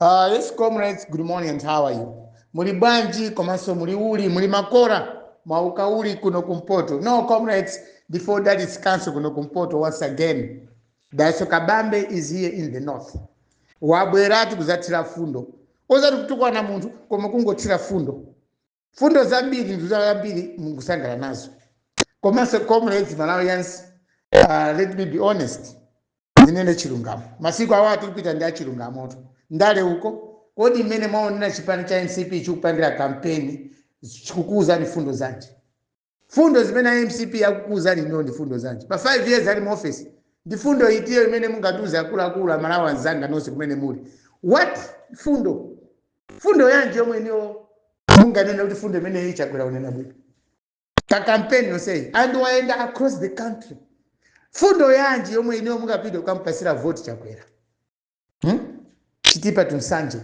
Yes, comrades, good morning and how are you? Muli bwanji komanso muli uli, muli makora, mwaukauli kuno kumpoto. No, comrades, before that is council kuno kumpoto once again. Dalitso Kabambe is here in the north. Wabweratu kuzathira fundo. Ozati kutukwana munthu koma kungothira fundo. Fundo zambiri ndi zambiri mukusangala nazo. Komanso comrades Malawians, let me be honest. Ndinene chilungamo. Masiku awa tikupita ndi achilungamoto. Ndale uko, kodi mmene mwaonera chipani cha MCP chikupangira kampeni chikukuwuzani fundo zanji? Fundo zimene MCP akukuwuzani ino ndi fundo zanji? Pa 5 years ali mu office, ndi fundo itiyo imene mungatiuze akuluakulu Amalawi anzanga nonse kumene muli? What fundo? Fundo yanji yomwe iniyo munganene kuti fundo imeneyi Chakwera unena bwino? Pa kampeni yonseyi and wayenda across the country. Fundo yanji yomwe iniyo mungapite kukampasira vote Chakwera? Hmm? Chitipa to Nsanje,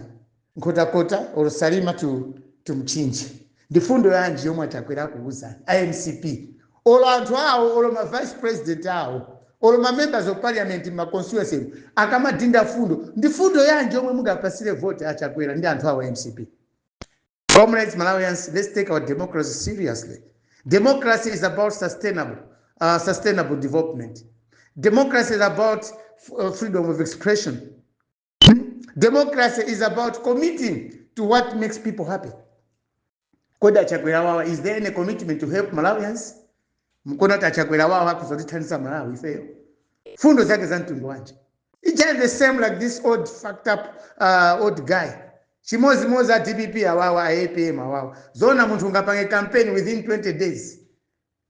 Nkhotakota or Salima to Mchinji. Ndi fundo yanji yomwe Chakwera akuwuzani? IMCP. Olo anthu awo, olo ma vice president awo, olo ma members of parliament ma constituency akamadinda fundo. Ndi fundo yanji yomwe mungapasire vote aChakwera ndi anthu awo MCP? Comrades Malawians, let's take our democracy seriously. Democracy is about sustainable development. Democracy is about freedom of expression. Democracy is about committing to what makes people happy. Kodi aChakwera wawa, is there any commitment to help Malawians? Mkona kuti aChakwera wawa akuzotithandiza Malawi ifeyo? Fundo zake za mtundu wanji? It's just the same like this old fucked up old guy. Chimozimozi a DPP awawa, a APM awawa. Zona munthu ungapange campaign within 20 days?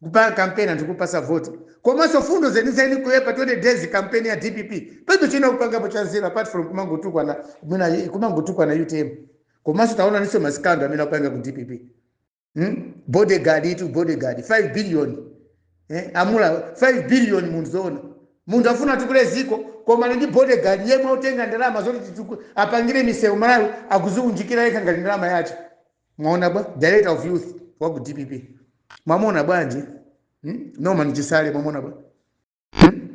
Kupanga campaign anthu kupasa vote. Komanso fundo zenizeni kuyepa 20 days campaign ya DPP. Palibe china kupangapo cha nzeru apart from kumangotukwana kumangotukwana UTM. Komanso taona niso ma scandal amene akupanga ku DPP. Bodyguard itu bodyguard 5 billion. Amula 5 billion munthu zoona. Munthu afuna tukule ziko koma ndi bodyguard yemwe utenga ndalama zoti apangire misewu Malawi akuziunjikira yekha ngati ndalama yacho. Mwaona bwa director of youth wa ku DPP. Mwamona bwanji? Norman Chisale mwamona bwa?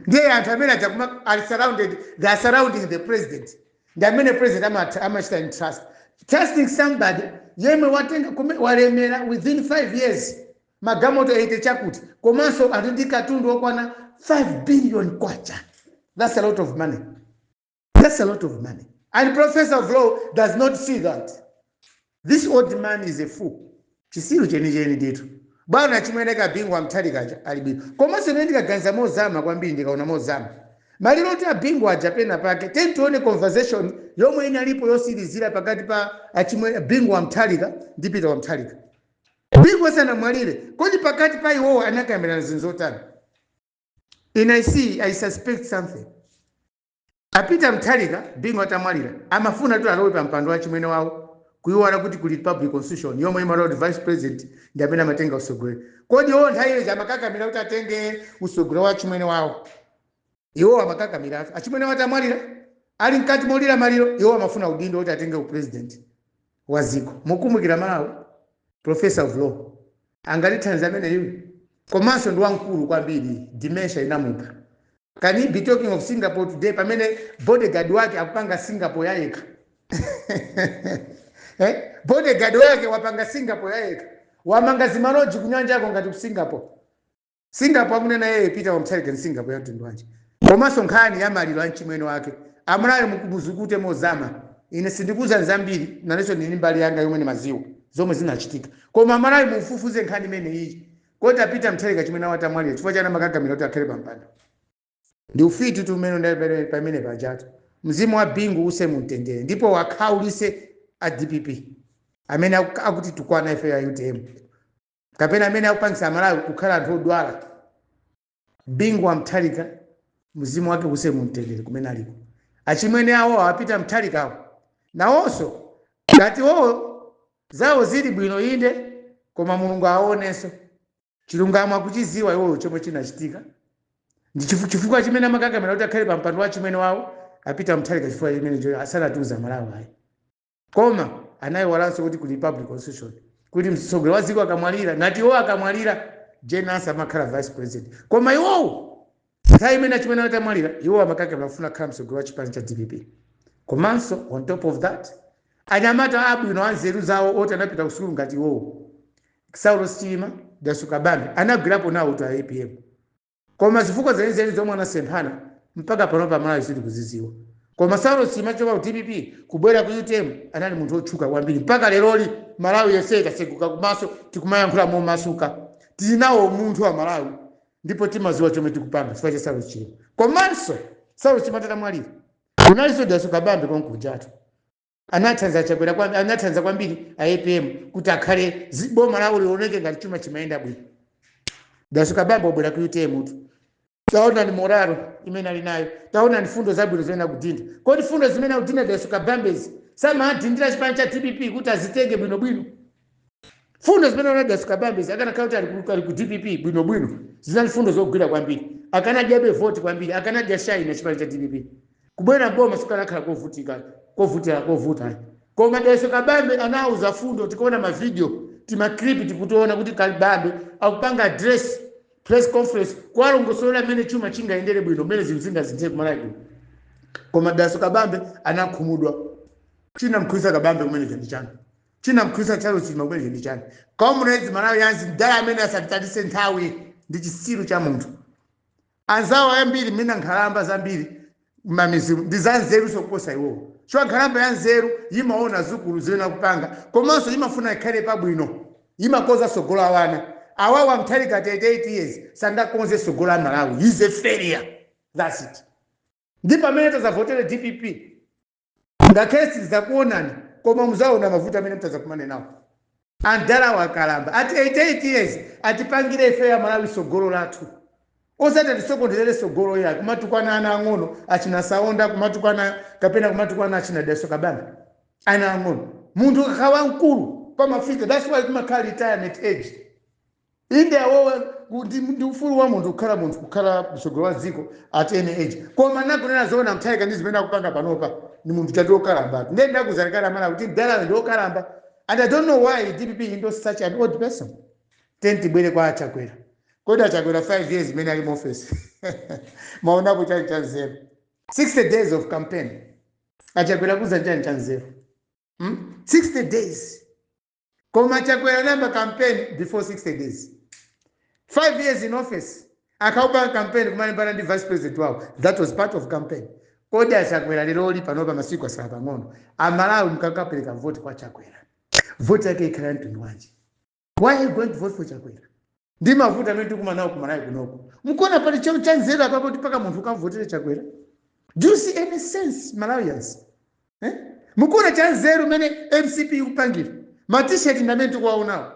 Ndiye anthu amene aja kuma ali surrounded, they are surrounding the president. Ndi amene president amachita in trust. Trusting somebody yemwe watenga walemera within 5 years magamoto 80 chakuti komanso anthu ndi katundu okwana 5 billion kwacha. That's a lot of money. That's a lot of money. And professor of law does not see that. This old man is a fool. Chisiru chenicheni ndithu. Bwana chimwene Kabingu Mutharika aja ali bwino. Komanso ine ndikaganiza mozama kwambiri ndikaona mozama. Maliro oti abingu aja pena pake teni tione conversation yomwe inalipo yosirizira pakati pa achimwene Bingu wa Mutharika ndi Peter wa Mutharika. Bingu asanamwalire, kodi pakati pa iwowo anakambirana zinthu zotani? In I see, I suspect something. Apita Mutharika, Bingu atamwalira, amafuna tu alowe pa mpando wa chimwene wawo kuiwala kuti kuli republic constitution yomwe imalowa kuti vice president ndi amene amatenga usogoleri. Kodi iwo nthawi iyo amakakamira kuti atenge usogoleri wa chimwene wawo? Iwo amakakamira achimwene wawo atamwalira, ali mkati molira maliro, iwo amafuna udindo kuti atenge upresident wa ziko. Mukumbukira Malawi, professor of law angatithandiza amene iwe komanso ndi wamkulu kwambiri, dementia inamupha. Can he be talking of Singapore today pamene bodyguard wake akupanga Singapore yayekha? Eh? Bodyguard wake wapanga Singapore yayekha, wamanga zima lodge kunyanja yako ngati ku Singapore. Singapore akunena yeye Peter wa Mutharika ni Singapore ya mtundu wanje? Komanso nkhani ya maliro a mchimwene wake amulayo muzukute mozama. Ine sindikuza zambiri, nanenso ndili mbali yanga yomwe ni maziwa zomwe zinachitika, koma amalawi mufufuze nkhani imene iyi. Kodi apita Mutharika chimwene watamwalira chifukwa chani amakakamira kuti akhale pampando? Ndi ufiti tu umene ndali pamene pajatu. Mzimu wa Bingu use mumtendere ndipo wakhaulise a DPP amene akuti tukwana ife ya UTM kapena amene akupangisa Amalawi kukhala anthu odwala. Bingu wa Mutharika mzimu wake use mumtendere kumene aliko. Achimwene awo apita Mutharikawo nawonso ngati wowo zawo zili bwino inde, koma Mulungu aonenso chilungamo akuchiziwa iwowo chomwe chinachitika ndi chifukwa chimene amakakamira kuti akhale pampando wa chimwene wawo apita Mutharika, chifukwa chimene cho asanatiuza Malawi ayi. Koma anayiwalanso kuti kuli republic constitution kuti mtsogoleri wa dziko akamwalira, ngati iwo akamwalira, Jane Ansah amakhala vice president. Koma iwowo nthawi imene achimwene atamwalira iwo amakakamira kufuna kukhala mtsogoleri wa chipani cha DPP. Komanso on top of that, anyamata abwino anzeru zawo oti anapita kusukulu ngati iwowo, Saulos Chilima, Dalitso Kabambe, anagwirapo nawo to APM, koma zifukwa zenizeni zomwe anasemphana mpaka pano pamalawi sitikuziziwa. Koma Saulos Chilima choka ku DPP kubwera ku UTM anali munthu otchuka kwambiri. Mpaka leroli Malawi yonse ikaseguka kumaso, tikumayankhula momasuka, tili nawo munthu wa Malawi ndipo timaziwa chomwe tikupanga chifukwa cha Saulos Chilima. Komanso Saulos Chilima tatamwalira, kunalinso Dalitso Kabambe konkujatu anathanza Chakwera anathanza kwambiri a APM kuti akhale boma lawo lioneke ngati chuma chimayenda bwino. Dalitso Kabambe wabwera ku UTM tu, taona ni morale imene ali nayo, taona ni fundo zabwino zimene akudinda. Kodi fundo zimene akudinda Dalitso Kabambezi samadindira chipani cha DPP kuti azitenge bwinobwino? Fundo zimene ona Dalitso Kabambezi, akanakhala kuti ali ku DPP bwinobwino, zinali fundo zogwira kwambiri, akanadyabe voti kwambiri, akanadya shaina chipani cha DPP. Kubwera boma sikanakhala kovutika, kovuta, kovuta. Koma Dalitso Kabambe anauza fundo. Tikuona mavideo, timaclip, tikutiona kuti Kabambe akupanga address press conference kuwalongosolera mmene chuma chingayendere bwino, mmene zinthu zingazinthe kumalawi kuno. Koma Dalitso Kabambe anakhumudwa. Chinamkhulisa Kabambe kumene ndi chani? Chinamkhulisa Charles Chilima kumene ndi chani? Comrades, Malawi yanzi mdala amene asatitatise nthawi ndi chisiru cha munthu. Anzawo ambiri mina nkhalamba zambiri mmamizimu ndi za nzeru sokuposa iwowo. Chifukwa nkhalamba ya nzeru imaona zukulu zimene akupanga, komanso imafuna ikhale pabwino, imakonza sogolo awana awawa. Mutharika 38 years sangakonze sogolo a Malawi. He's a failure, that's it. Ndi pamene tazavotere DPP, ngakhale sitizakuonani, koma muzaona mavuto amene mutazakumane nawo. Andalawo akalamba ati 88 years, atipangire ife ya Malawi sogolo lathu, osati atisokonezere sogolo ya kumatukwana ana ang'ono achina Saonda, kumatukwana kapena kumatukwana achina Dalitso Kabambe, ana ang'ono. Munthu kakhawa mkulu pamafika, that's why kumakhala retirement age. Inde, awowa ndi ufulu wa munthu kukhala munthu, kukhala mtsogoleri wa dziko at any age. Koma nakunena zoona, Mutharika ndi zimene akupanga panopa ni munthu chati wokalamba. Ndiye ndakuzalikala mala kuti mdalayo ndi wokalamba, and I don't know why DPP endorsed such an old person. Then tibwere kwa Achakwera. Kodi Achakwera 5 years imene ali mu office, maonapo chani cha nzeru? 60 days of campaign, Achakwera kuza chani cha nzeru? 60 days. Koma Chakwera namba campaign before 60 days. 5 years in office, akaupanga campaign kumalimbana ndi vice president wawo, that was part of campaign. Kodi Achakwera leroli panopa, masiku asala pang'ono, Amalawi mukakapereka vote kwa Chakwera, vote yake ikhala mtundu wanji? Why are you going to vote for Chakwera? Ndi mavuto amene tikuma nawo kumalawi kunoko, mkuona pali chero cha nzeru apapo kuti paka munthu ukamvotere Chakwera? Do you see any sense, Malawians, eh? Mukuona cha nzeru mene MCP ikupangira? Matisheti ndi amene tikuwaonawo,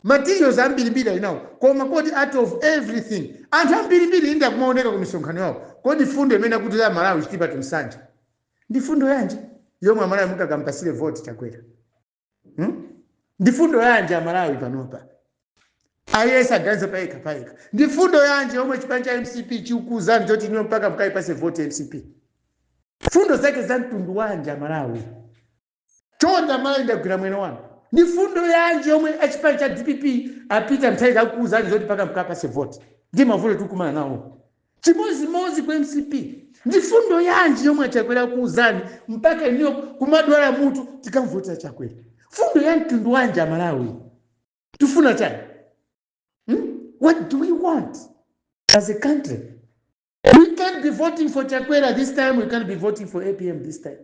materials ambirimbiri ali nawo. Koma kodi out of everything, anthu ambirimbiri inde akumaoneka ku misonkhano yawo, kodi fundo imene akuti ya Malawi Chitipa tumsanje ndi fundo yanji yomwe Amalawi mukakampasire vote Chakwera, Ndi fundo yanji, Amalawi? Panopa ayesa aganize payekha payekha. Ndi fundo yanji yomwe chipani cha MCP chikuzani choti niyo mpaka mukayipase vote MCP? Fundo zake za mtundu wanji, Amalawi? Chonde Amalawi, ndagwira mwene wanu. Ndi fundo yanji yomwe achipani cha DPP apita Mutharika akuuzani zoti mpaka mukapase vote? Ndi mavuto tikumana nawo. Chimozimozi ku MCP, ndi fundo yanji yomwe Achakwera akuuzani mpaka iniyo kumadwala mutu tikamvotera Chakwera? Fundo ya mtundu wanji, Amalawi? Tifuna chani, What do we want as a country? We can't be voting for Chakwera this time, we can't be voting for APM this time.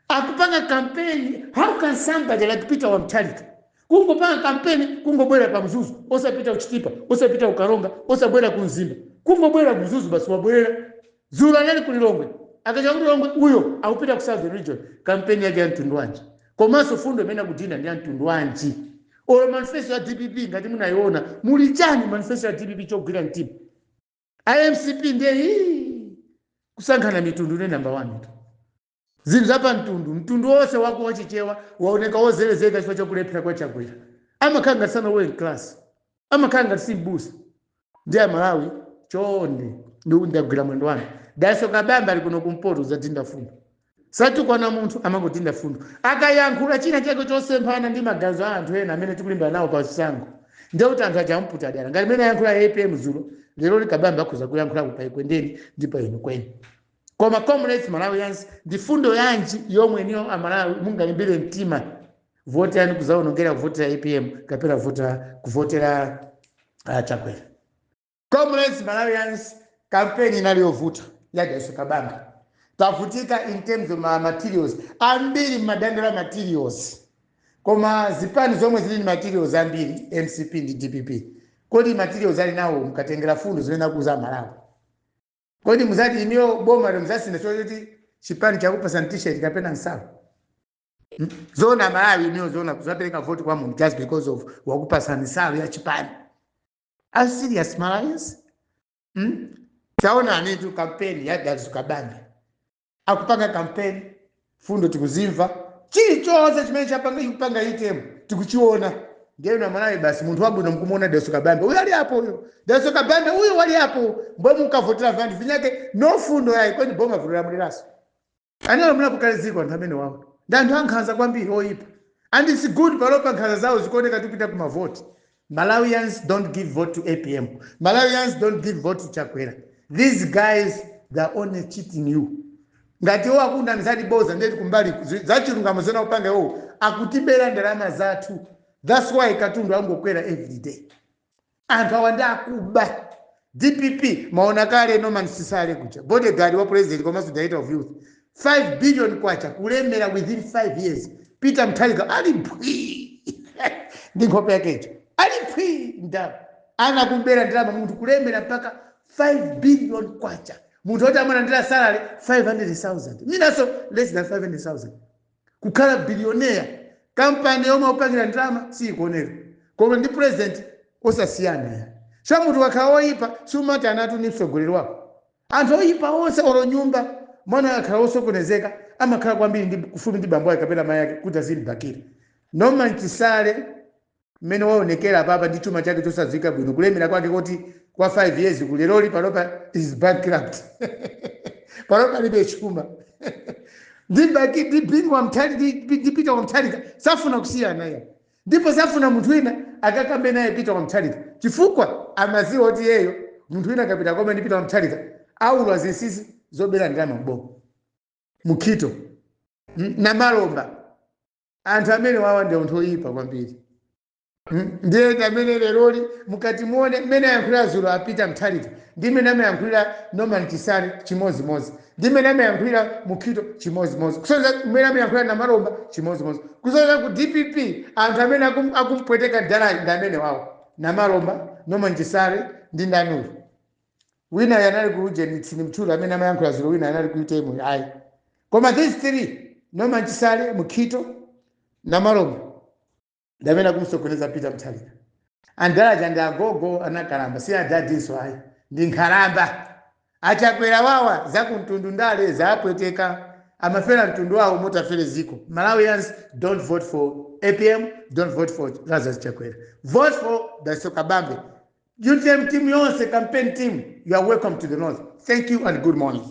Akupanga campaign, how can somebody like Peter Mutharika kungopanga campaign, kungobwera pa Mzuzu, osapita kuchitipa, osapita kukaronga, osabwera ku Mzimba, kungobwera ku Mzuzu basi wabwerera? Zulo anali ku Lilongwe, akacha ku Lilongwe uyo akupita ku Southern Region. Campaign yake ya mtundu wanji? Komanso fundo imene akudina ndi ya mtundu wanji? Olo manifesto ya DPP ngati munayiona, muli chani manifesto ya DPP chogwira mtima? IMCP ndiye hii, kusankhana mitundu ndi number one tu. Zinthu zapa mtundu, mtundu wonse wako wachichewa waoneka wozelezeka chifukwa chakulephera kwa Chakwera. Amakhala ngati sanalowe m'class, amakhala ngati simbusa. Ndi Amalawi, chonde, ndagwira mwendo wanu. Dalitso Kabambe ali kuno kumpoto zadinda fundo, satukwana munthu, amangodinda fundo. Akayankhula china chake chosemphana ndi maganizo a anthu ena amene tikulimbana nawo pa chisankho, ndiye kuti anthu aja amputa dala. Ngati mene ayankhula APM zulo, lero likabambe akhoza kuyankhula pa Ekwendeni ndi pa inu kweni. Koma comrades, Malawians, ndi fundo yanji yomwe niyo Amalawi mungalimbire mtima voti yanu kuzaonongera kuvotera APM kapena kuvotera Chakwera? Comrades, Malawians, campaign inali yovuta ya Dalitso Kabambe. Tavutika in terms of ma materials ambiri, madandala materials, koma zipani zomwe zili ndi materials ambiri, MCP ndi DPP. Kodi materials ali nawo, mukatengera fundo zimene akuza Malawi, kodi muzati iniyo boma muzasintha choti chipani chakupasa T-shirt kapena nsalu? Zona Malawi iniyo, zona kuzapereka vote kwa munthu just because of wakupasa nsalu ya chipani? Are you serious, Malawians? Taona anitu campaign ya Dalitso Kabambe, akupanga campaign, fundo tikuzimva, chilichonse chimene chapanga ikupanga UTM tikuchiona. Ndiye na Malawi basi munthu wabwino mkumuona Dalitso Kabambe uyo ali apo, uyo Dalitso Kabambe uyo wali apo, mbwe mukavotera vanthu vinyake no fundo yayi. Kweni boma vulamuliraso anelo munapokaliziko anthu amene wawo ndi anthu ankhanza kwambiri, oyipa, and it's good palopa nkhanza zawo zikuoneka tipita kumavoti. Malawians, don't give vote to APM. Malawians, don't give vote to Chakwera. These guys, they're only cheating you. Ngati iwo akunamizadi boza, ndeti kumbali zachilungamo zona kupanga iwo akutibera ndalama zathu. That's why katundu angokwera every day. Anthu awa ndi akuba. DPP maona kale Norman Chisale kuja, bodyguard wa president komanso director of youth, 5 billion kwacha kulemera within 5 years. Peter Mutharika ali phwi ndi nkhope yakecho, ali phwi ndalama anakumbera ndalama, munthu kulemera mpaka 5 billion kwacha, munthu oti amalandira salary 500,000, minaso less than 500,000, kukhala billionaire, kampani yomwe akupangira ndalama siyikuoneka, koma ndi president osasiyana ya. So munthu wakhala oyipa, sumati anatu ni mtsogoleri wako. Anthu oyipa onse, olo nyumba mwana akhala osokonezeka, amakhala kwambiri ndi kufupi ndi bambo ake kapena mayi ake kuti azimbakira. Norman Chisale mmene waonekera papa ndi chuma chake chosadziwika bwino, kulemera kwake kuti kwa 5 years kuleroli, panopa is bankrupt, panopa alibe chuma. Ndi Bingu wa Mutharika, ndi Peter wa Mutharika safuna kusiyana ya, ndipo safuna munthu wina akakambe naye Peter wa Mutharika, chifukwa amaziwa kuti yeyo munthu wina akapita koma ndi Peter wa Mutharika aulwa zinsinsi zobera ndalama mboma. Mukhito na Malomba, anthu amene wawa ndi anthu oyipa kwambiri. Ndiye amene leroli mukati muone mmene ayankhulira zulo a Peter Mutharika ndi mmene amayankhulira Norman Chisale chimozimozi, ndi mmene amayankhulira Mukhito chimozimozi, kusonyeza mmene amayankhulira na Malomba chimozimozi, kusonyeza ku DPP anthu amene akumpweteka ndalayi ndi amene wawo, na Malomba, Norman Chisale ndi ndanuyo wina yanali ku ujeni mtchulu amene amayankhula zulo, wina anali ku UTM ayi. Koma these three, Norman Chisale, Mukhito na Malomba, ndamene akumsokoneza Peter Mutharika. Andalaja ndi agogo anakalamba, si adadinso ayi, ndi nkhalamba. Achakwera wawa zakumtundu ndale zapweteka, amafera mtundu wawo motafere ziko. Malawians, don't vote for APM, don't vote for Lazarus Chakwera, vote for Dalitso Kabambe. UTM team yonse, campaign team, you are welcome to the north. Thank you and good morning.